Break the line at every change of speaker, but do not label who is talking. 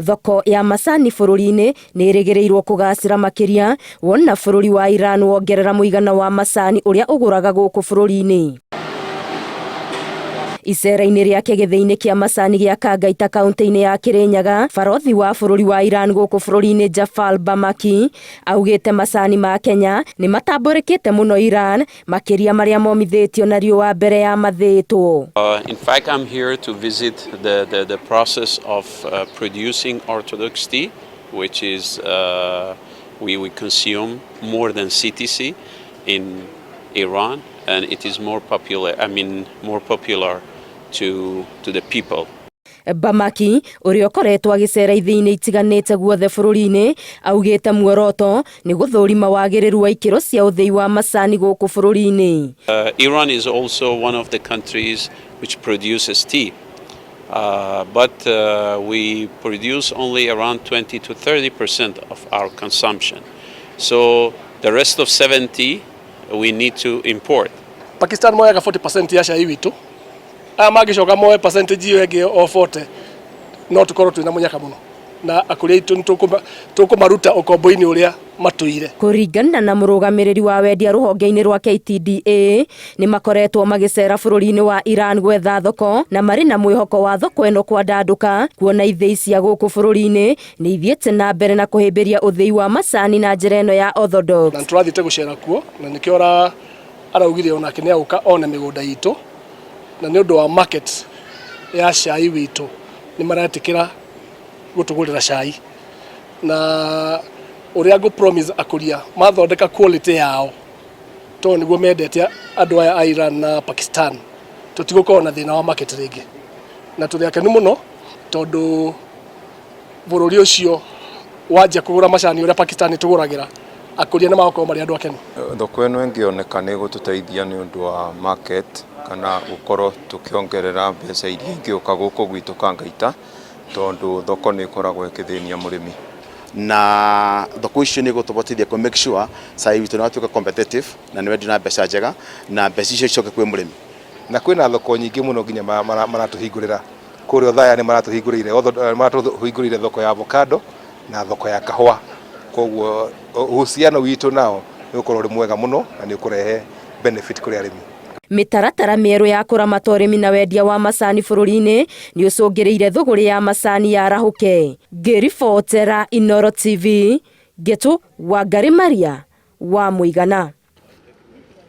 Thoko ya macani bũrũri-inĩ nĩ ĩrĩgĩrĩirwo kũgacĩra makĩria wona bũrũri wa Iran wongerera mũigana wa macani ũrĩa ũgũraga gũkũ bũrũri-inĩ. Icera-inĩ rĩake gĩthĩi-inĩ kĩa macani gĩa Kangaita kaunti-inĩ ya Kirinyaga, barothi wa bũrũri wa Iran gũkũ bũrũri-inĩ Jafar Bamaki augĩte macani ma Kenya nĩ matambũrĩkĩte mũno Iran makĩria marĩa momithĩtio na riũa mbere ya mathĩĩtwo.
In fact, I'm here to visit the process of producing Orthodox tea, which is we consume more than CTC in Iran, and it is more popular, I mean, more popular to the people.
Bamaki ũrĩa ũkoretwo agĩcera ithĩi-inĩ itiganĩte guothe bũrũri-inĩ augĩte muoroto nĩ gũthũrima wagĩrĩru wa ikĩro cia ũthĩi wa macani gũkũ bũrũri-inĩ.
Iran is also one of the countries which produces tea. But we produce only around 20 to 30% of our consumption. So the rest of 70 we need to import.
Pakistan moyaga 40% ya cai witũ, aya mangĩcoka moe percentage ĩyo ĩngĩ o 40, no tũkorwo twĩna mũnyaka mũno na akũria aitũ nĩ tũkũmaruta ũkombo-inĩ ũrĩa matũire.
Kũringana na mũrũgamĩrĩri wa wendia rũhonge-inĩ rwa KTDA, nĩ makoretwo magĩcera bũrũri-inĩ wa Iran gwetha thoko na marĩ na mwĩhoko wa thoko ĩno kwandandũka kuona ithĩi cia gũkũ bũrũri-inĩ nĩ ithiĩte na mbere na kũhĩmbĩria ũthĩi wa macani na njĩra ĩno ya orthodox.
Na nĩtũrathiĩte gũcera kuo na nĩkĩo araugire onake nĩ agũka one mĩgũnda itũ, na nĩ ũndũ wa market ya cai witũ nĩ maretĩkĩra gũtũgũrĩra cai, na ũrĩa ngũ promise akũria mathondeka quality yao, tondũ nĩguo mendete andũ aya a Iran na Pakistan, tũtigũkorwo na thĩna wa market rĩngĩ. Na tũrĩ akenu mũno tondũ bũrũri ũcio wanjia kũgũra macani ũrĩa Pakistan ĩtũgũragĩra, akũria nĩ magũkorwo marĩ andũ akenu.
Thoko ĩno ĩngĩoneka nĩ ĩgũtũteithia nĩ ũndũ wa market kana gũkorwo tũkĩongerera mbeca iria ingĩũka gũkũ gwitũ Kangaita, tondũ thoko nĩ ĩkoragwo ĩkĩthĩnia mũrĩmi.
Na thoko icio nĩ igũtũbotithia kũ make sure cai witũ nĩ watuĩka competitive na nĩ wendio na mbeca njega na mbeca icio icoke kwĩ mũrĩmi.
Na kwĩna thoko nyingĩ mũno nginya maratũhingũrĩra kũrĩa Othaya, nĩ maratũhingũrĩire maratũhingũrĩire thoko ya avocado na thoko ya kahũa. Koguo uhusiano witũ nao nĩ ũgũkorwo ũrĩ mwega mũno na nĩ ũkũrehe benefit kũrĩ arĩmi.
Mĩtaratara mĩerũ ya kũramata ũrĩmi na wendia wa macani bũrũri-inĩ nĩ ũcũngĩrĩire thũgũrĩ ya macani yarahũke. Ngĩribotera Inooro TV, Ngetu Wangari Maria wa Mũigana.